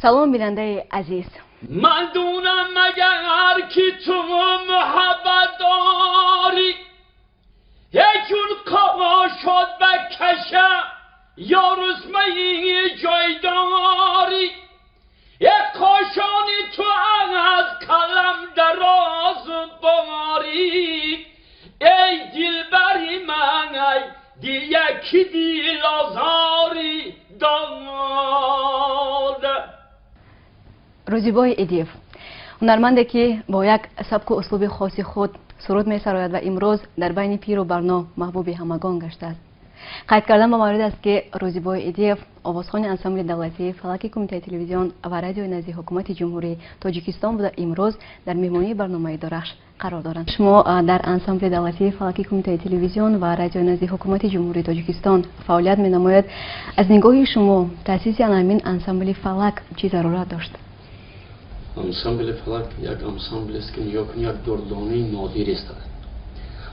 Салом, бинандаи азиз. Ман дунам магар ки ту муҳаббат дорӣ, якун шуд ба каша ё русмаи ҷой дорӣ, як кошони ту аз калам дароз борӣ, эй дилбари ман, ай дияки дилозорӣ дод. Рӯзибой Идиев, ҳунарманде ки бо як сабку услуби хоси худ суруд месарояд ва имрӯз дар байни пиру барно маҳбуби ҳамагон гаштааст. Қайд кардан ба маврид аст, ки Рӯзибой Идиев овозхони ансамбли давлатии фалаки Кумитаи телевизион ва радиои назди Ҳукумати Ҷумҳурии Тоҷикистон буда, имрӯз дар меҳмонии барномаи Дорахш қарор доранд. Шумо дар ансамбли давлатии фалаки Кумитаи телевизион ва радиои назди Ҳукумати Ҷумҳурии Тоҷикистон фаъолият менамояд. Аз нигоҳи шумо таъсиси ҳамин ансамбли фалак чӣ зарурат дошт? Ансамбли фалак як ансамблест, ки нигоҳ кунед, як дурдонаи нодир аст.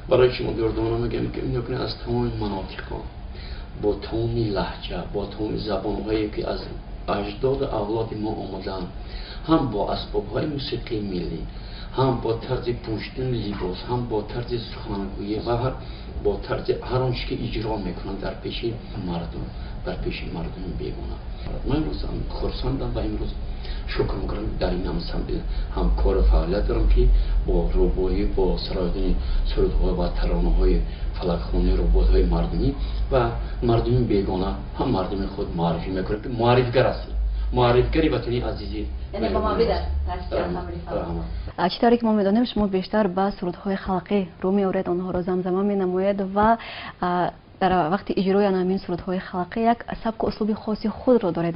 Барои чӣ мо дурдона мегӯем? Ки нигоҳ кунед, аз тамоми манотиқҳо, бо тамоми лаҳҷа, бо тамоми забонҳое ки аз аҷдоду авлоди мо омадаанд, ҳам бо асбобҳои мусиқии миллӣ, ҳам бо тарзи пӯшидани либос, ҳам бо тарзи сухангӯӣ ва бо тарзи ҳар он чизе ки иҷро мекунанд дар пеши мардум, дар пеши мардуми бегона. Ман имрӯз хурсандам ва имрӯз шукр мекунам, дар ин ансамбл ҳам кору фаъолият дорам, ки бо рубоӣ, бо сароидани сурудҳо ва таронаҳои фалакхонӣ, рубоиҳои мардумӣ ва мардуми бегона, ҳам мардуми худ муаррифӣ мекунем, ки муаррифгар ҳастем, муаррифгари ватани азизи. Чӣ тавре ки мо медонем, шумо бештар ба сурудҳои халқӣ рӯ меоред, онҳоро замзама менамоед ва дар вақти иҷрои ҳамин сурудҳои халқӣ як сабку услуби хоси худро доред.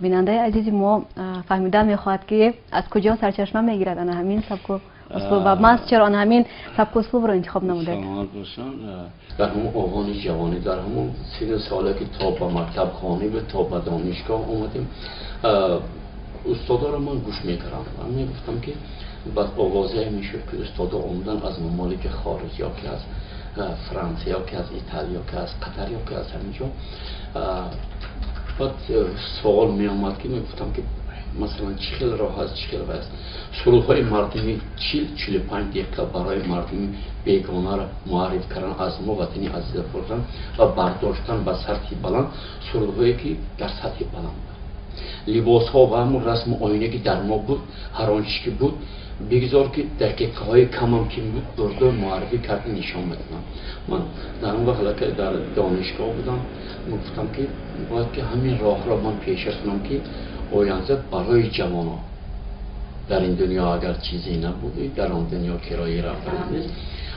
Бинандаи азизи мо фаҳмида мехоҳад, ки аз куҷо сарчашма мегирад ана ҳамин сабку услуб ва маҳз чаро ана ҳамин сабку услубро интихоб намудед? Саломат бошам. Дар ҳамон овони ҷавонӣ, дар ҳамон сину соле ки то ба мактабхонӣ ва то ба донишгоҳ омадем, устодоро ман гӯш мекардам ва мегуфтам, ки баъд овозае мешуд, ки устодо омадан аз мамолики хориҷ, ё ки аз Франса, ё ки аз Италия, ё ки аз Қатар, ё ки аз ҳамин ҷо. Баъд суол меомад, ки мегуфтам, ки масалан чӣ хел роҳ аст, чӣ хел аст сурудҳои мардуми 40-45 дақиқа барои мардуми бегонаро муарриф кардан, аз мо ватани азиза бурдан ва бардоштан ба сатҳи баланд, сурудҳое ки дар сатҳи баланд буд, либосҳо ва ҳамун расму оине ки дар мо буд, ҳар он чизе ки буд, бигзор ки дақиқаҳои камам ки буд, бурда муаррифӣ карда нишон медодам. Ман дар он вақт аллакай дар донишгоҳ будам. Гуфтам, ки бояд ки ҳамин роҳро ман пеша кунам, ки оянда барои ҷавонон дар ин дунё агар чизе набуд, дар он дунё кироя рафтан нест.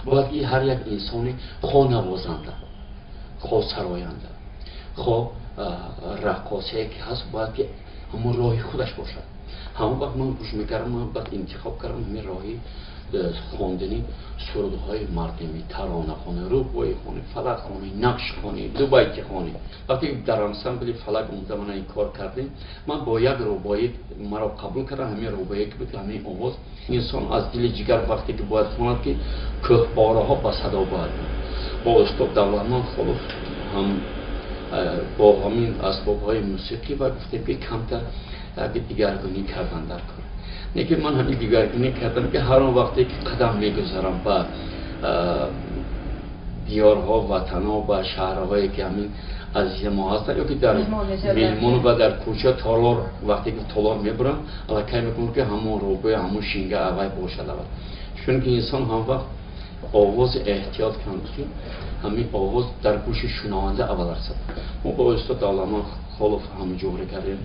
Бояд ки ҳар як инсони хо навозанда, хо сароянда, хо раққосае ки ҳаст, бояд ки ҳамон роҳи худаш бошад. Ҳамон вақт ман гӯш мекардам, ман баъд интихоб кардам ҳамин роҳи хондани сурудҳои мардумӣ, таронахонӣ, рубоихонӣ, фалакхонӣ, нақшхонӣ, дубайтихонӣ. Вақте дар ансамбли фалак омада ман ин кор кардем, ман бо як рубоӣ маро қабул кардам. Ҳамин рубоие ки буд, ҳамин овоз инсон аз дили ҷигар вақте ки бояд хонад, ки кӯҳпораҳо ба садо бояд. Бо устод Давлатман Холов ҳам бо ҳамин асбобҳои мусиқӣ ва гуфтем, ки камтар дигаргунӣ кардан дар кор. Лекин ман ҳамин дигаргунӣ кардам, ки ҳар он вақте ки қадам мегузарам ба диёрҳо, ватанҳо, ба шаҳрҳое ки ҳамин азизи мо ҳастанд, ё ки дар меҳмон ва дар кӯча, толор, вақте ки толор мебурам, аллакай мекунам, ки ҳамон рӯбои, ҳамон шинга аввай бошад аввал, чунки инсон ҳам вақт овози эҳтиёт кунад, ки ҳамин овоз дар гӯши шунаванда аввал расад. Мо бо устод Давлатман Холов ҳамҷӯрӣ кардем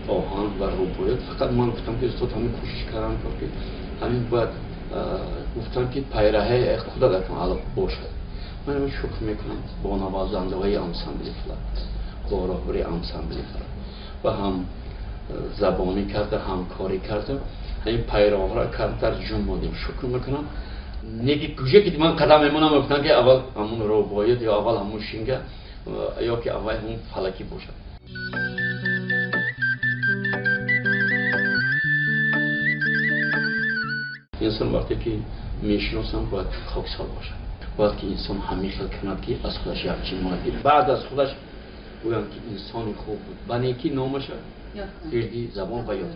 оҳанг ва рубоият. Фақат ман гуфтам, ки устод, ҳамин кӯшиш кардам, ки ҳамин бояд, гуфтам, ки пайраҳаи худат акун бошад. Ман шукр мекунам бо навозандаҳои ансамбли фалак, бо роҳбари ансамбли фалак ва ҳам забонӣ карда, ҳамкорӣ карда, ҳамин пайроҳро камтар ҷун мондем. Шукр мекунам, неки куҷо ки ман қадам мемонам, мегуфтам, ки аввал ҳамун рубоият ё аввал ҳамун шинга ё ки аввал ҳамун фалакӣ бошад. Инсон вақте ки мешиносам, бояд хоксор бошад, бояд ки инсон ҳамин хел кунад, ки аз худаш як чиз монад, баъд аз худаш. гӯянд ки инсони хуб буд, ба некӣ номаша гирди забон ва ёд.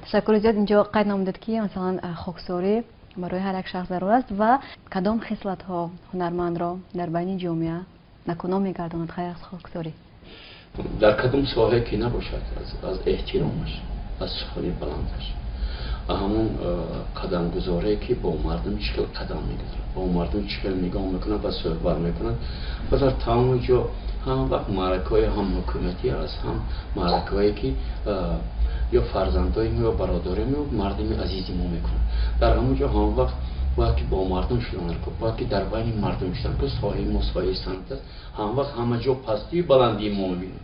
Ташаккури зиёд. Инҷо қайд намудед, ки масалан хоксорӣ барои ҳар як шахс зарур аст ва кадом хислатҳо ҳунармандро дар байни ҷомеа накуно мегардонад ғайр аз хоксорӣ? Дар кадом соҳае ки набошад, аз эҳтиромаш, аз сухани баландаш, ҳамон қадамгузорие ки бо мардум чӣ хел қадам мегузорад, бо мардум чӣ хел нигоҳ мекунад ва суҳбат мекунад. Ва дар тамоми ҷо ҳам вақт маъракаҳои ҳам ҳукуматӣ аст, ҳам маъракаҳое ки ё фарзандои мо, ё бародари мо, мардуми азизи мо мекунанд. Дар ҳамон ҷо ҳам вақт бояд ки бо мардум шудан, бояд ки дар байни мардум шудан, ки соҳаи мо соҳаи санъат аст. Ҳам вақт ҳама ҷо пастию баландии мо мебинем.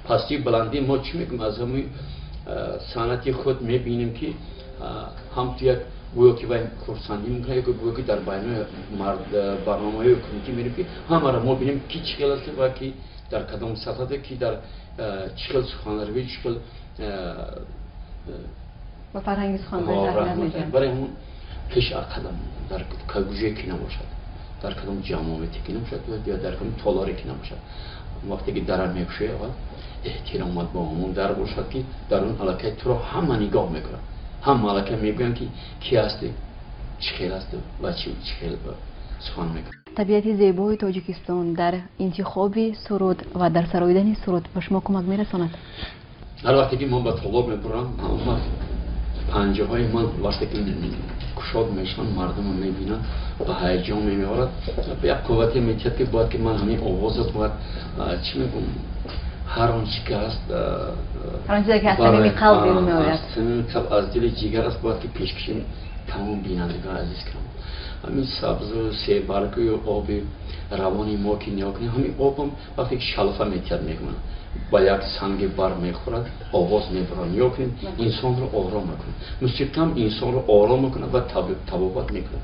Пастию баландии мо чӣ мекунем? Аз ҳамин санъати худ мебинем, ки ҳам ту як гӯё ки вай хурсандӣ мекунад, ё гӯё ки дар байни барномаҳои ҳукуматӣ мерем, ки ҳамаро мо бинем, ки чӣ хел аст ва ки дар кадом сатҳ, ки дар чӣ хел суханравӣ, чӣ хел ба фарҳанги суханварӣ аҳамият медиҳанд. Барои ҳамон пеш аз қадам дар куҷое ки набошад, дар кадом ҷамоате ки набошад ё дар кадом толоре ки набошад, вақте ки дара мекушояд, аввал эҳтиромат бо ҳамон дар бошад, ки дар он аллакай туро ҳама нигоҳ мекунад, ҳама аллакай мегӯянд, ки ки ҳастӣ, чӣ хел ҳастӣ ва чӣ хел сухан мекунад. Табиати зебои Тоҷикистон дар интихоби суруд ва дар сароидани суруд ба шумо кӯмак мерасонад? Ҳар вақте ки ман ба толор мебурам, ҳамон вақт панҷаҳои ман вақте ки кушод мешаванд, мардумро мебинанд, ба ҳаяҷон меорад, ба як қуввате метиҳад, ки бояд ки ман ҳамин овоза бояд, чӣ мегӯм, ҳар он чӣ ки ҳаст, ҳар он чизе ки аз самими қалб берун меояд, аз самими қалб, аз дили ҷигар аст, бояд ки пешкаши тамом бинандагони азиз кунам. Ҳамин сабзу себаргу оби равони мо ки нигоҳ кунем, ҳамин обам вақте ки шалфа метиҳад, мегӯянд, ба як санги бар мехӯрад, овоз мебарад. Нигоҳ кунем, инсонро ором мекунад. Мусиқиам инсонро ором мекунад ва табобат мекунад.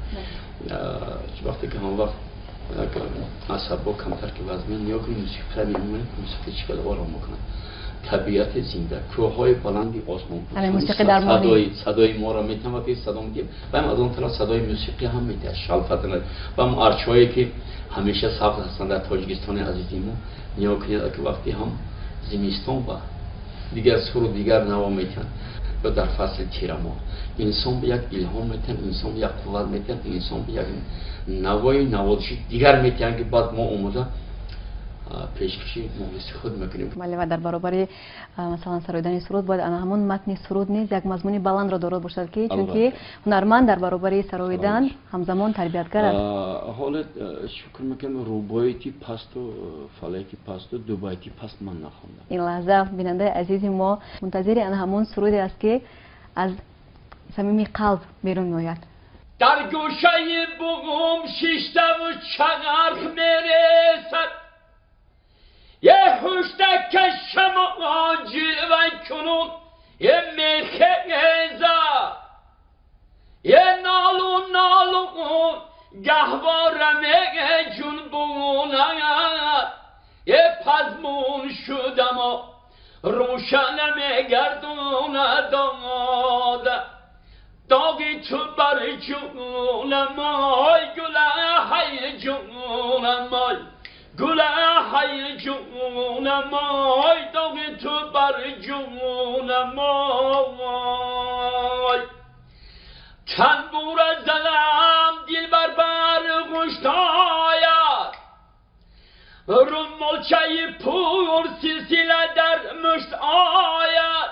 Вақте ки ҳам вақт асабҳо камтар ки вазмин, нигоҳ кунем, мусиқиро мемонем, мусиқӣ чӣ қадар ором мекунад. Табиати зинда, кӯҳҳои баланди осмон, садои моро метиҳанд, вақте садо медиҳем, ва ҳам аз он тараф садои мусиқӣ ҳам медиҳад, шалфа ва ҳам арчҳое ки ҳамеша сабз ҳастанд дар Тоҷикистони азизи мо. Нигоҳ кунед, ки вақте ҳам зимистон ба дигар суру дигар наво метиҳанд, ё дар фасли тирамоҳ инсон ба як илҳом метиҳанд, инсон ба як қувват метиҳанд, инсон ба як навои навозиши дигар метиҳанд, ки баъд мо омода пешкаши мухлиси худ мекунем. Бале, ва дар баробари масалан сароидани суруд бояд ана ҳамон матни суруд низ як мазмуни баландро дорад бошад, ки чунки ҳунарманд дар баробари сароидан ҳамзамон тарбиятгар аст. Ҳоло шукр мекунам, рубоити пасту фалаки пасту дубайти паст ман нахондам. Ин лаҳза бинандаи азизи мо мунтазири ана ҳамон суруде аст, ки аз самими қалб берун меояд. Дар гӯшаи буғум шиштаву чарх мересад, یه هشتک شما جلوه کنون، یه میخیزه، یه نالو نالو گهواره جون بونه، یه پزمون شدم و روشنم گردونه داده داغی تو بر جونم آی گله های جونم آی گله های جونم آی داغی تو بر جونم آی تنبور زدم دل بر بر گوشتاید رمالچه پور سلسله در مشت آید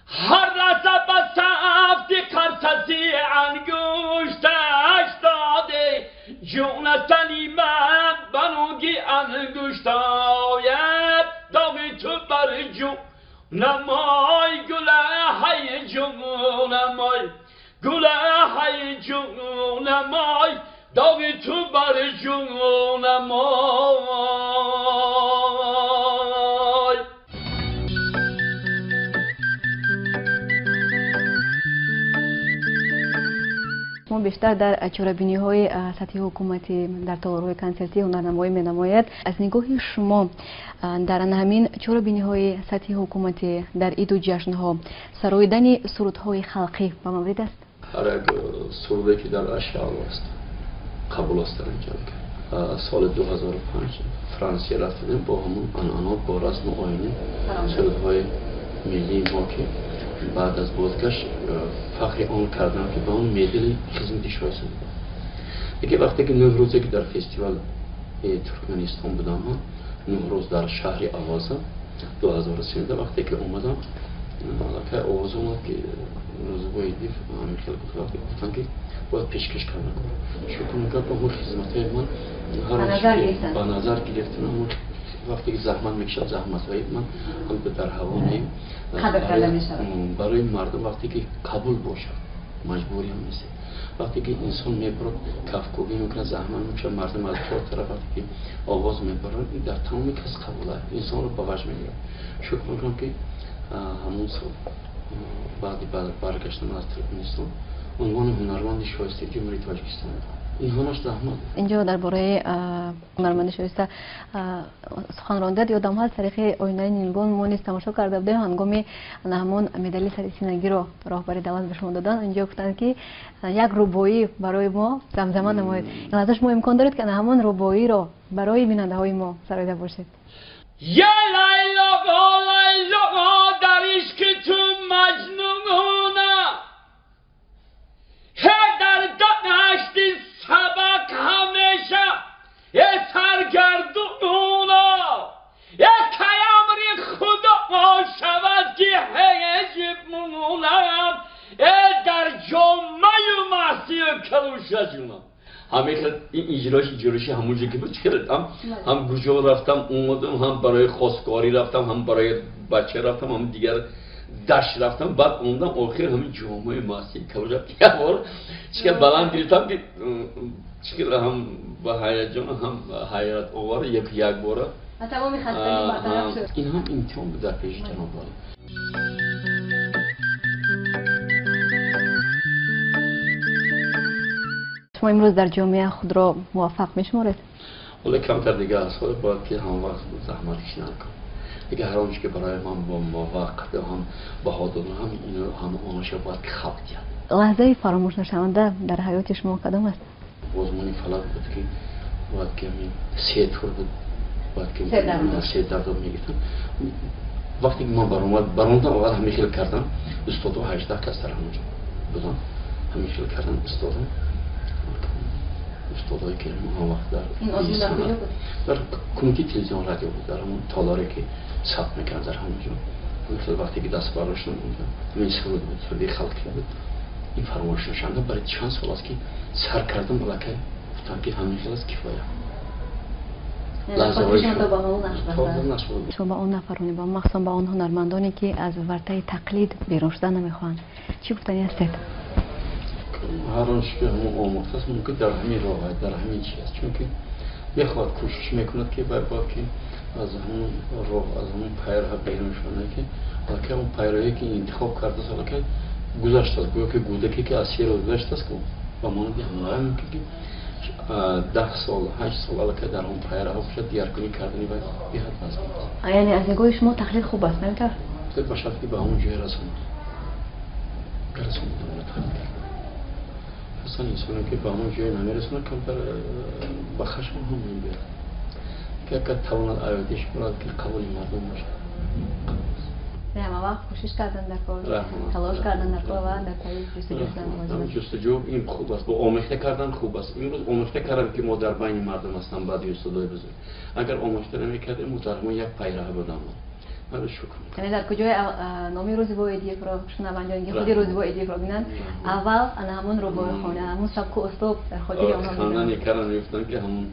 هر رسه به سفت قرصسی انگشتش داده جون سلیمت بنوگی انگشت آید داغی تو بر جونم آی گله های جونم آی گله های جونم آی داغی تو بر جونم آی. Шумо бештар дар чорабиниҳои сатҳи ҳукуматӣ, дар толорҳои консертӣ ҳунарнамоӣ менамояд. Аз нигоҳи шумо дар ҳамин чорабиниҳои сатҳи ҳукуматӣ, дар иду ҷашнҳо сароидани сурудҳои халқӣ ба маврид аст? Ҳар як суруде ки дар ашъор аст, қабул аст дар инҷо. Соли 2005 Франсия рафтем бо ҳамон анъана, бо расму оини сурудҳои миллии мо, ки баъд аз бозгашт фахри он кардам, ки ба он медали хизмати шоиста додам. Яке вақте ки 9 рӯзе ки дар фестивали Туркманистон будам, ман 9 рӯз дар шаҳри Аваза 2013, вақте ки омадам, аллакай овоз омад, ки Рӯзибой Идиев ҳамин хел гуфт. Вақте гуфтанд, ки бояд пешкаш карда, шукр мекард, ба ҳамон хизматҳои ман ба назар гирифтан, ҳамон вақте ки заҳмат мекашад, заҳматҳои ман ҳам дар ҳаво не, барои мардум вақте ки қабул бошад, маҷбурӣ ҳам нест. Вақте ки инсон мебарад, кафкӯбӣ мекунад, заҳмат мекашад, мардум аз чор тараф вақте ки овоз мебаранд, ин дар тамоми кас қабул аст, инсонро ба ваҷд мегирад. Шукр мекунам, ки ҳамон сол баъди баргаштан аз Туркманистон унвони ҳунарманди шоистаи Ҷумҳурии Тоҷикистон. Ин ҳамаш заҳмат. Инҷо дар бораи ҳунарманди шоиста сухан рондад, ёдам ҳаст, тариқи оинаи нилгон мо низ тамошо карда будем, ҳангоми ҳамон медали синагиро роҳбари давлат ба шумо доданд. Инҷо гуфтанд, ки як рубоӣ барои мо замзама намоед. Ин лаҳза шумо имкон доред, ки ҳамон рубоиро барои бинандаҳои мо сароида бошед? Я Лайло, Лайло, дар ишқи ту маҷнуна, ҳе дар дашти сабақ ҳамеша е саргардуна, е каямри худо шавад, ки ҳеҷ мунам, е дар ҷомаю масию калуша ҷунам. Ҳамин хел ин иҷрош, иҷроши ҳамонҷо ки буд, чӣ хел ҳам куҷо рафтам омадам, ҳам барои хостгорӣ рафтам, ҳам барои бача рафтам, ҳам дигар дашт рафтам, баъд омадам, охир ҳамин ҷомаи масӣ калуша як бор чӣ хел баланд гирифтам, ки чӣ хел ҳам ба ҳаяҷон, ҳам ҳайрат овар як як бора. Тамоми хастагӣ бартараф шуд. Ин ҳам имтиҳон буд дар пеши ҷаноби олӣ. Шумо имрӯз дар ҷомеа худро муваффақ мешуморед? Ҳоло камтар дига аст, ҳоло бояд ки ҳамвақт заҳмат кашидан кун. Дига ҳар он чи ки барои ман бо муваффақият ҳам баҳо додан, ҳам ино ҳам оноша бояд ки халқ диҳад. Лаҳзаи фаромӯшнашаванда дар ҳаёти шумо кадом аст? Озмуни фалак буд, ки бояд ки ҳамин се тур буд, бояд ки се дардоб мегирифтам. Вақте ки ман баромад баромадам, аввал ҳамин хел кардам, устодо 18 кас дар ҳамонҷо будам, ҳамин хел кардам, устодам, устодое ки он вақт дар дар кумитаи телевизион радио буд, дар ҳамон толоре ки сабт мекард, дар ҳамон ҷо ҳамин хел вақте ки даст бардоштам, ҳамин суруд буд, суруди халқӣ буд. Ин фаромӯшнашаванда барои чанд сол аст, ки сар кардам, аллакай гуфтам, ки ҳамин хел аст, кифоя. Шумо ба он нафароне, ба махсусан ба он ҳунармандоне, ки аз вартаи тақлид берун шуда намехоҳанд, чӣ гуфтанӣ ҳастед? Ҳар он чи ки ҳамон омӯхтааст, мумкин дар ҳамин роҳ, дар ҳамин чи аст, чунки мехоҳад, кӯшиш мекунад, ки бояд ки аз ҳамон роҳ, аз ҳамон пайраҳа берун шуда, ки аллакай он пайраҳе ки интихоб кардааст, аллакай гузаштааст, гӯё ки кӯдаке ки аз 3 рӯз гузаштааст, ба монанди ҳамонҳое мумкин ки 10 сол, 8 сол аллакай дар он пайраҳа бошад, дигаркунӣ кардани вай беҳад вазн аст. Яъне аз нигоҳи шумо тақлид хуб аст, наметавр? Ба шарте ки ба ҳамон ҷое расонад, расонад тақлид кард. Ҳастанд инсоне, ки ба ҳамон ҷое намерасонад, камтар ба хашм ҳам мебиёрад, ки агар тавонад аёдиш кунад, ки қабули мардум бошад. Ҳама вақт кӯшиш кардан дар кор, талош кардан дар кор ва дар пайи ҷустуҷӯ шудан лозим аст. Ҷустуҷӯ ин хуб аст, бо омехта кардан хуб аст. Имрӯз омехта кардам, ки мо дар байни мардум ҳастам баъди устодои бузург. Агар омехта намекардем, мо дар ҳамон як пайраҳа будам. Ман шукр. Яъне дар куҷои номи Рӯзибой Идиевро шунаванд ё инки худи Рӯзибой Идиевро бинанд, аввал ана ҳамон рубоихона, ҳамон сабку услуб дар хотири онҳо. Хандани кардан, мегуфтанд, ки ҳамон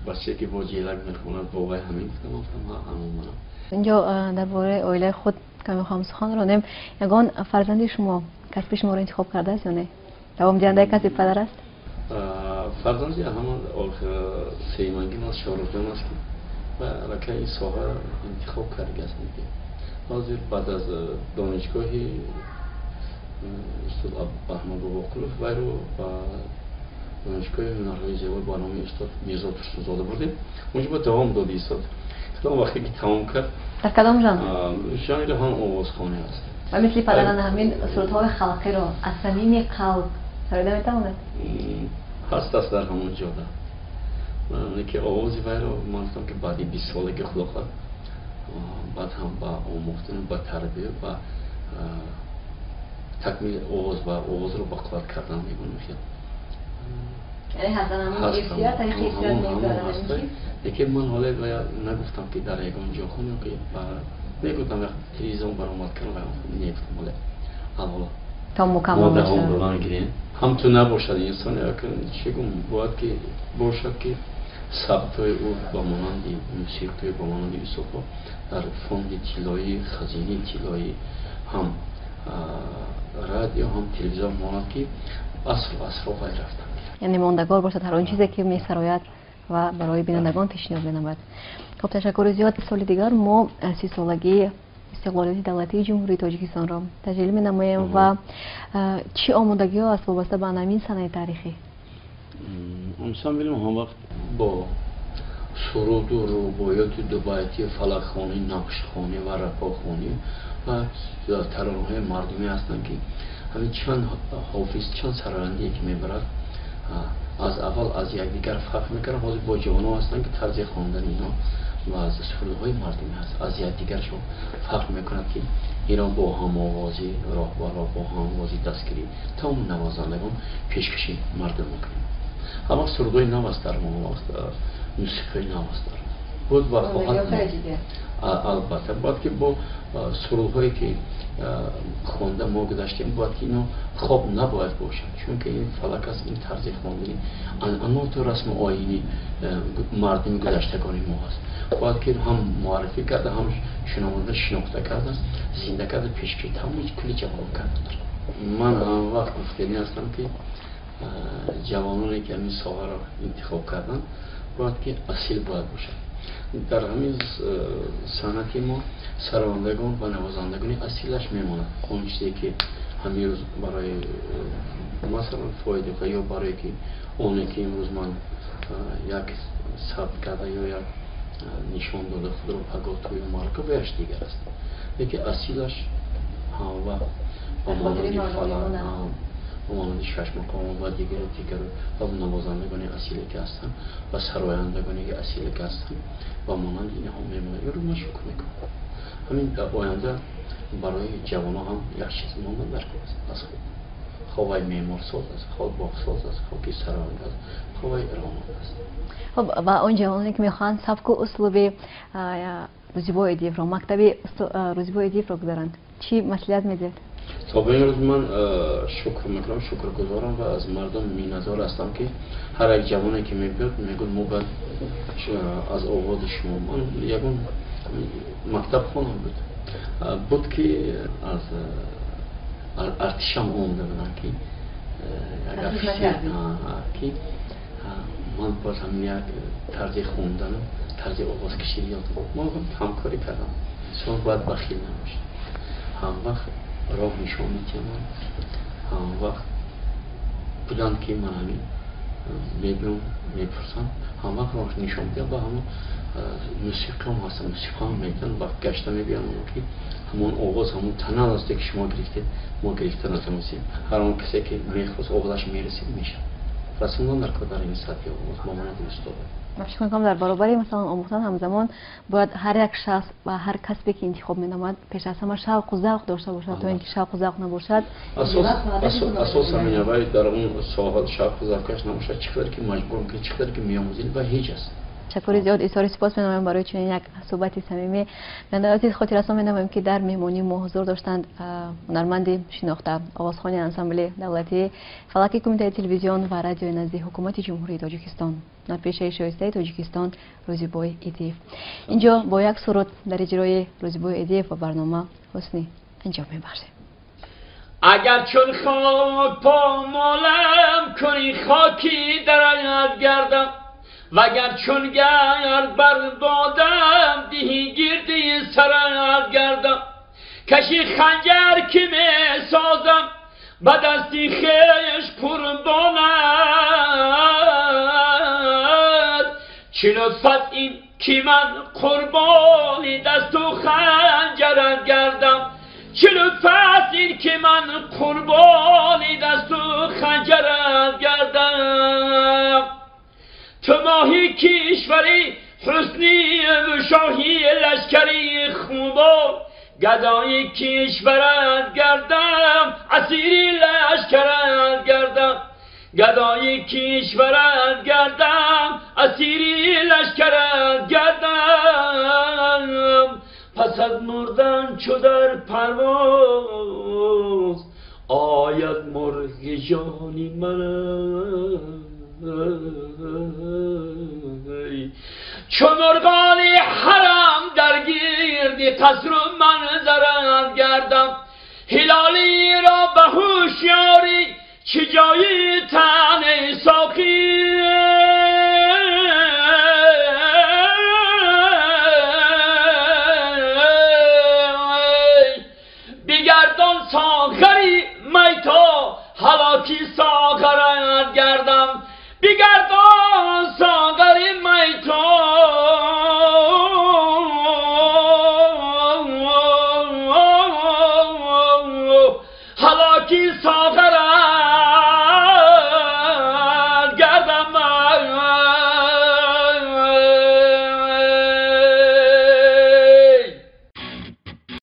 бачае, ки бо ҷелак мехонад, бобай ҳамин. Гуфтам, гуфтам, ҳамон манам. Инҷо дар бораи оилаи худ каме мехоҳам сухан ронем. Ягон фарзанди шумо касби шуморо интихоб кардааст ё не, давомдиҳандаи касби падар аст? Фарзанди ҳамон сеюмангин аст, Шоҳрухҷон аст, ки ва аллакай ин соҳаро интихоб кардагиаст. Ҳозир баъд аз донишгоҳи устод Аҳмад Бобоқулов вайро ба донишгоҳи ҳунарҳои зебо ба номи устод Мирзо Турсунзода бурдем. Онҷо ба давом доди истод. Кадом вақте ки тамом кард. Дар кадом жанр? Жанри ҳам овозхонӣ аст. Ва мисли падаран ҳамин сурудҳои халқиро аз самими қалб сароида метавонад? Ҳаст аст дар ҳамон ҷода. Ки овози вайро ман гуфтам, ки баъди 20 солаги худо хоҳад, баъд ҳам ба омӯхтану ба тарбия, ба такмили овоз ва овозро ба қувват кардан мегӯям. Лекин ман ҳоле нагуфтам, ки дар ягон ҷо хонем, ки мегуфтам телевизион баромад кардам, негуфтам ҳоле аввало то мукаммал мешавад. Гирем ҳам ту набошад инсон, чӣ гум бояд ки бошад, ки сабтҳои ӯ ба монанди мусиқӣ, ба монанди устодҳо дар фонди тиллоӣ, хазинаи тиллоӣ ҳам радио, ҳам телевизион монад, ки асру асрҳо вай рафтанд. Яъне мондагор бошад ҳар он чизе, ки месарояд ва барои бинандагон пешниҳод менамояд. Хуб, ташаккури зиёд. Соли дигар мо 30-солагии истиқлолияти давлатии Ҷумҳурии Тоҷикистонро таҷлил менамоем ва чӣ омодагиҳо аст вобаста ба ҳамин санаи таърихӣ? Ансамбли мо ҳамвақт бо суруду рубоёти дубайтӣ, фалакхонӣ, нақшхонӣ ва рапохонӣ ва таронаҳои мардумӣ ҳастанд, ки ҳамин чанд ҳофиз, чанд сарояндае ки мебарад, аз аввал аз якдигар фарқ мекунад. Ҳозир бо ҷавонҳо ҳастанд, ки тарзи хондани инҳо ва аз сурудҳои мардумӣ ҳаст, аз якдигаршон фарқ мекунад, ки инро бо ҳамовозӣ роҳбарро, бо ҳамовозӣ дастгирӣ тамоми навозандагон пешкаши мардум мекунем. Ҳар вақт сурудҳои нав аст дар мо, вақт мусиқиҳои нав аст дар мо буд ва хоҳад. Албатта, бояд ки бо сурудҳое, ки хонда мо гузаштем, бояд ки ино хоб набояд бошад, чунки ин фалак аст, ин тарзи хондани анъаноту расму оини мардуми гузаштагони мо аст. Бояд ки ҳам муаррифӣ карда, ҳам шунаванда шинохта карда, зинда карда, пешкаши тамоми кулли ҷаҳон карда. Ман ҳамвақт гуфтанӣ ҳастам, ки ҷавононе, ки ҳамин соҳаро интихоб карданд, бояд ки асил бояд бошад. Дар ҳамин санъати мо сарояндагон ва навозандагони асилаш мемонад. Он чизе, ки ҳамин рӯз барои масалан фоида ё барое ки оне, ки имрӯз ман як сабт карда ё як нишон дода худро пагоҳ тӯю маърака ваяш дигар аст, лекин асилаш ҳамвақт ба монанди фалак, ба монанди шашмақом ва дигар дигар ва навозандагони асиле, ки ҳастанд, ва сарояндагоне, ки асиле ки ҳастанд, ба монанди инҳо мемонад. Инро ман шукр мекунам. Ҳамин дар оянда барои ҷавонҳо ҳам як чиз мондан дар кор аст аз худ, хоҳ вай меъморсоз аст, хоҳ боғсоз аст, хоҳ ки сароянда аст, хоҳ вай ронанда аст. Хуб, ва он ҷавононе, ки мехоҳанд сабку услуби Рӯзибой Идиевро, мактаби Рӯзибой Идиевро гузаранд, чӣ маслиҳат медиҳед? То ба ин рӯз ман шукр мекунам, шукргузорам ва аз мардум миннатдор ҳастам, ки ҳар як ҷавоне, ки мебиёд, мегӯяд, мо бояд аз овози шумо. Ман ягон мактаб хонам буд, ки аз артишам омада будам, ки ки ман боз ҳамин як тарзи хондану тарзи овозкашӣ ёд. Мо ҳамкорӣ кардам. Инсон бояд бахил набошад, ҳамвақт роҳ нишон медиҳам, ҳамвақт буданд, ки ман ҳамин мебиём, мепурсам, ҳамвақт роҳ нишон медиҳам ва ҳамон мусиқиам ҳастам, мусиқиам медиҳам ва гашта мебиём, ки ҳамон овоз, ҳамон тонал асте, ки шумо гирифтед, мо гирифта натавонистем. Ҳар он касе, ки мехост, овозаш мерасид, мешавад расондан дар кор дар ин сатҳи овоз ба монанди устод. Ман фикр мекунам, дар баробари масалан омӯхтан ҳамзамон бояд ҳар як шахс ва ҳар касбе, ки интихоб менамояд, пеш аз ҳама шавқу завқ дошта бошад, то ин ки шавқу завқ набошад. Асос ҳамин. Вай дар он соҳа шавқу завқаш набошад, чӣ қадар ки маҷбур мекунӣ, чӣ қадар ки меомӯзӣ, ва ҳеҷ аст. Ташаккури зиёд, изҳори сипос менамоям барои чунин як суҳбати самимӣ. Бинандаи азиз, хотиррасон менамоем, ки дар меҳмонии мо ҳузур доштанд ҳунарманди шинохта, овозхони ансамбли давлатии фалаки Кумитаи телевизион ва радиои назди Ҳукумати Ҷумҳурии Тоҷикистон, ҳунарпешаи шоистаи Тоҷикистон Рӯзибой Идиев. Инҷо бо як суруд дар иҷрои Рӯзибой Идиев ба барнома ҳусни анҷом мебахшем. Агар чун хок помолам кунӣ, хоки дарат гардам, вагар чун гард бар бодам диҳӣ, гирди сарат гардам. Каши ханҷар ки месозам, ба дасти хеш қурбонат. Чӣ лутфат ин, ки ман қурбони дасту ханҷарат гардам. چه لطف است این که من قربانی دست و خنجرت گردم. تو ماهی کشوری حسنی و شاهی لشکری خوبان، گدای کشورت گردم، اسیری لشکرت گردم. گدای کشورت گردم، اسیری لشکرت گردم. پس از مردن چو در پرواز آید مرغ جانی من، چو مرغان حرم در گرد قصر و منظرت گردم. هلالی را به هوشیاری چه جایی تن ساقی،